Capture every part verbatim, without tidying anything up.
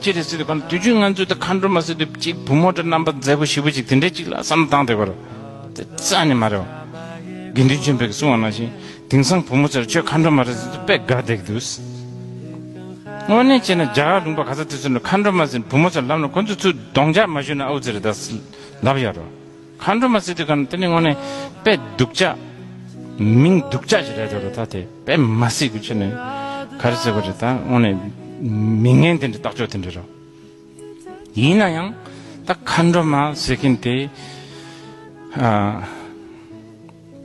ཅི་རེད་ཟེར་དུས་གང་དུས་རྒྱུན་ང་ཚོས་ད་མཁའ་འགྲོ་མ་ཟེར་དུས་གཅིག་བུ་མོ་འདྲ་རྣམ་པ་མཛེས་པོ་ཞེ་པོ་ཅིག་དེ་འདྲས་ཅིག་ལ་བསམ་བློ་བཏང་བསྡད་པ་རེད། དེ་རྩ་ནས་མ་རེད་བ། དགེ་འདུན་ཆོས་འཕེལ་གྱིས་གསུངས་པ་ནང་བཞིན་དེང་སང་བུ་མོ་ཚོར་ཁྱོད་མཁའ་འགྲོ་མ་རེད་ཟེར་དུས་དཔེ་དགའ་བསྡད་ཀྱི་འདུག། དངོས་གནས་བྱས་ན་རྒྱ་གར་ལུང་པ་ག་ས་དེ་ཚོ་ནས་མཁའ་འགྲོ་མ་ཟེར་བུ་མོ་ཚོར་ལབ་ན་ཁོ་ཚོ་ཚུར་གདོང་འཇགས་མ་ཞུས་ན་ཨའུ་ཙི་རེད་ད་ལབ་ཡ་རོ། མཁའ་འགྲོ་མ་ཟེར་དུས་གང་དེ་ནི་དངོས་གནས་དཔེ་སྡུག་ཅག་མིང་སྡུག་ཅག་ཞིག་རེད་འདུག་ར། ད་དེ་དཔེ་མ་སྲིད་ཀྱི་ཆ་ནས་ག་རེ་ཟེར་དགོས་རེད། ད་དངོས་གནས་མི་ངན་དེ་འདྲ་རྟགས་ཅོག་དེ་འདྲ་རེད། ཡིན་ན་ཡང་ད་མཁའ་འགྲོ་མ་ཟེར་མཁན་དེ་ཨ།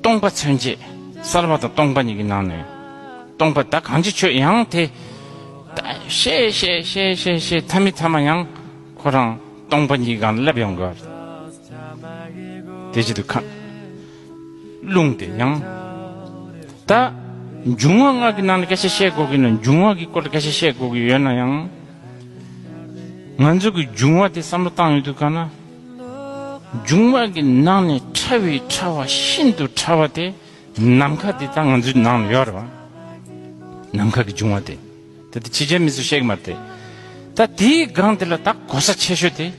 སྟོང་པ་མཚོན་བྱེད། གསལ་བ་དང་སྟོང་པ་གཉིས་ཀྱི་ནང་ནས། སྟོང་པ་ད་གང་ཅི་ཆོས་ཡང་དེ། ད་ཤེས་ཤེས་ཤེས་ཤེས་ཤེས་མཐའ་མི་མཐའ་མ་ཡང་ཁོ་རང་སྟོང་པ་གཉིས་སྒང་སླེབས་ཡོང་དགོས། དེ་བྱེད་དུས་ཁ། རླུང་དེ་ཡང་། ད། འབྱུང་བ་ལྔ་གི་ནང་ནས་སྐད་ཆ་བཤད་དགོས་ཀྱི་ན་འབྱུང་བ་གི་སྐོར་ལ་སྐད་ཆ་བཤད་དགོས་ཀྱི་ཡོད་ན་ཡང་། ང་ཚོ་གི་འབྱུང་བ་དེ་བསམ་བློ་བཏང་ཡོང་དུས་ག་ན། འབྱུང་བ་གི་ནང་ནས་ཕྲ་བའི་ཕྲ་བ་ཤིན་ཏུ་ཕྲ་བ་དེ་ནམ་མཁའ་དེ་ད་ང་ཚོའི་ནང་ལ་ཡོད་རེད་བ། ནམ་མཁའ་གི་འབྱུང་བ་དེ། ད་དེ་ཕྱི་རྒྱལ་མི་ཚོས་བཤད་གི་མ་རེད་དེ། ད་དེའི་སྒང་དེ་ལ་ད་གོ་ས་ཆེ་ཤོས་དེ།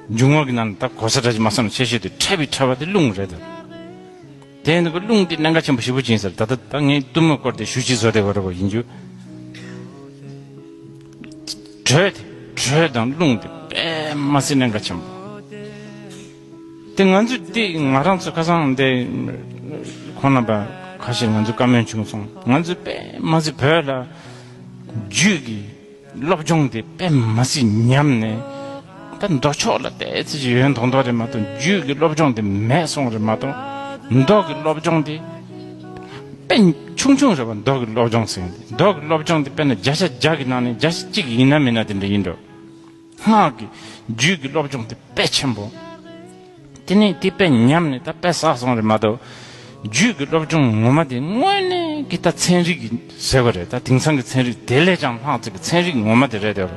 འབྱུང་བ་གི་ནང་ནས་ད་གོ་ས་འདྲ་ཞིག་མ་བསམ་ན་ཆེ་ཤོས་དེ་ཕྲ་བའི་ཕྲ་བ་དེ་རླུང་རེད་ད། དེ་ནི་གི་རླུང་དེ་གནད་འགག་ཆེན་པོ་ཞེ་པོ་ཅིག་ཡིན་ཟེར། ད་ལྟ་ད་ངས་གཏུམ་མོའི་སྐོར་དེ་ཞུ་ཅིག་བཟོ་བསྡད་པ་རེད་བ་ཡིན་རྒྱུ། དྲོད་དེ་དྲོད་དང་རླུང་དེ་དཔེ་མ་སྲིད་གནད་འགག་ཆེན་པོ། དེ་ང་ཚོས་དེ་ང་རང་ཚོ་ཁ་སང་དེ་ཁོང་རྣམ་པ་ཁ་ཤས་ང་ཚོ་བཀའ་མོལ་བྱུང་སོང་། ང་ཚོས་དཔེ་མ་སྲིད་བོད་ལ་རྒྱུད་ཀྱི་སློབ་སྦྱོང་དེ་དཔེ་མ་སྲིད་ཉམས་ནས། ད་མདོ་ཕྱོགས་ལ་ཏོག་ཙམ་ཞིག་ཡོད་མདོག་མདོག་རེད་མ་གཏོགས་རྒྱུད་ཀྱི་སློབ་སྦྱོང་དེ་མེད་སོང་རེད་མ་གཏོགས། མདོ་གི་སློབ་སྦྱོང་དེ་དཔེ་ཆུང་ཆུང་རེད་བ། མདོ་གི་སློབ་སྦྱོང་ཟེར་ཡོང་དུས་མདོ་གི་སློབ་སྦྱོང་དེ་དཔེར་ན་བརྒྱ་ཆ་བརྒྱ་གི་ནང་ནས་བརྒྱ་ཆ་གཅིག་ཡིན་ན་མིན་ན་དེ་འདྲ་ཡིན་འགྲོ། སྔགས་ཀྱི་རྒྱུད་ཀྱི་སློབ་སྦྱོང་དེ་དཔེ་ཆེན་པོ། དེ་ནས་དེ་དཔེ་ཉམས་ནས་ད་དཔེ་བསགས་སོང་རེད་མ་གཏོགས། རྒྱུད་ཀྱི་སློབ་སྦྱོང་ངོ་མ་དེ་དངོས་གནས་ཀྱི་ད་ཚན་རིག་གི་ཟེར་བ་རེད། ད་དེང་སང་གི་ཚན་རིག་དེ་ལས་ཀྱང་ལྷག་ཅིག་གི་ཚན་རིག་ངོ་མ་དེ་རེད་དེ།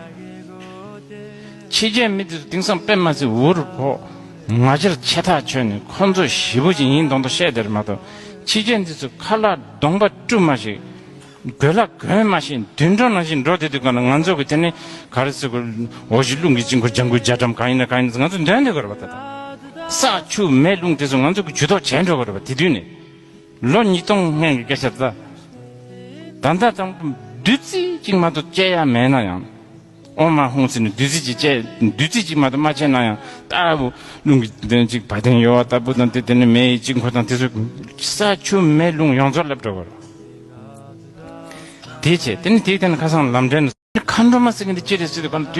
ཕྱི་རྒྱལ་མི་དེ་ཚོ་དེང་སང་དཔེ་མ་སྲིད་འུར་ཕོག་ང་རྒྱལ་ཆེ་ཐག་ཆོད་ནས་ཁོ་ཚོ་ཞེ་པོ་ཅིག་ཡིན་མདོག་མདོག་བཤད་དེ་རེད་མ་གཏོགས། ཕྱི་རྒྱལ་འདི་ཚོ་ཁ་ལག་གདོང་པ་བཀྲུས་མ་ཞིག་གོས་ལ་གོན་མ་ཤེས་དུད་འགྲོ་ནང་བཞིན་འགྲོ་བསྡད་དུས་གང་ལ་ང་ཚོ་གི་དེ་ནི་ག་རེ་ཟེར་དགོས། འོ་ཞིག་རླུང་གི་དཀྱིལ་འཁོར་ལྗང་གུ་རྒྱ་གྲམ་གང་ཡིན་ན་གང་ཡིན་ན་ང་ཚོ་འདོན་བསྡད་དགོས་རེད་པ། ད་ལྟ་ས་ཆུ་མེ་རླུང་དེ་ཚོ་ང་ཚོ་གི་ཇུས་གཏོགས་བྱས་འགྲོ་དགོས་རེད་པ། དེ་དུས་ནི་ལོ་ཉིས་སྟོང་སྔོན་གྱི་སྐད་ཆ་ད། ད་ལྟ་དང་བདུད་རྩི་གཅིག་མ་གཏོགས་སྐྱེ་ཡ་མེད་ན་ཡང་། ཨོཾ་ཨཱཿཧཱུྃ་ཟེར་ནས་བདུད་རྩི་གཅིག་བཅད། བདུད་རྩི་གཅིག་མ་གཏོགས་མ་བཅད་ན་ཡང་ལྟ་བུ་རླུང་གི་དོན་གཅིག་བ་དན་ཡོད་པ་ལྟ་བུ་དང་དེ་དེ་ནི་མེ་ཡི་དཀྱིལ་འཁོར་དང་དེ་ཚོ་ས་ཆུ་མེ་རླུང་ཡོངས་རྫོགས་སླེབས་འགྲོ་བར། དེ་བྱས་དེ་ནི་དེའི་སྟེང་ན་ཁ་སང་ལམ་འབྲས་ནི་མཁའ་འགྲོ་མ་ཟེར་མཁན་དེ་ཅི་རེད་ཟེར་དུས་གང་དུས།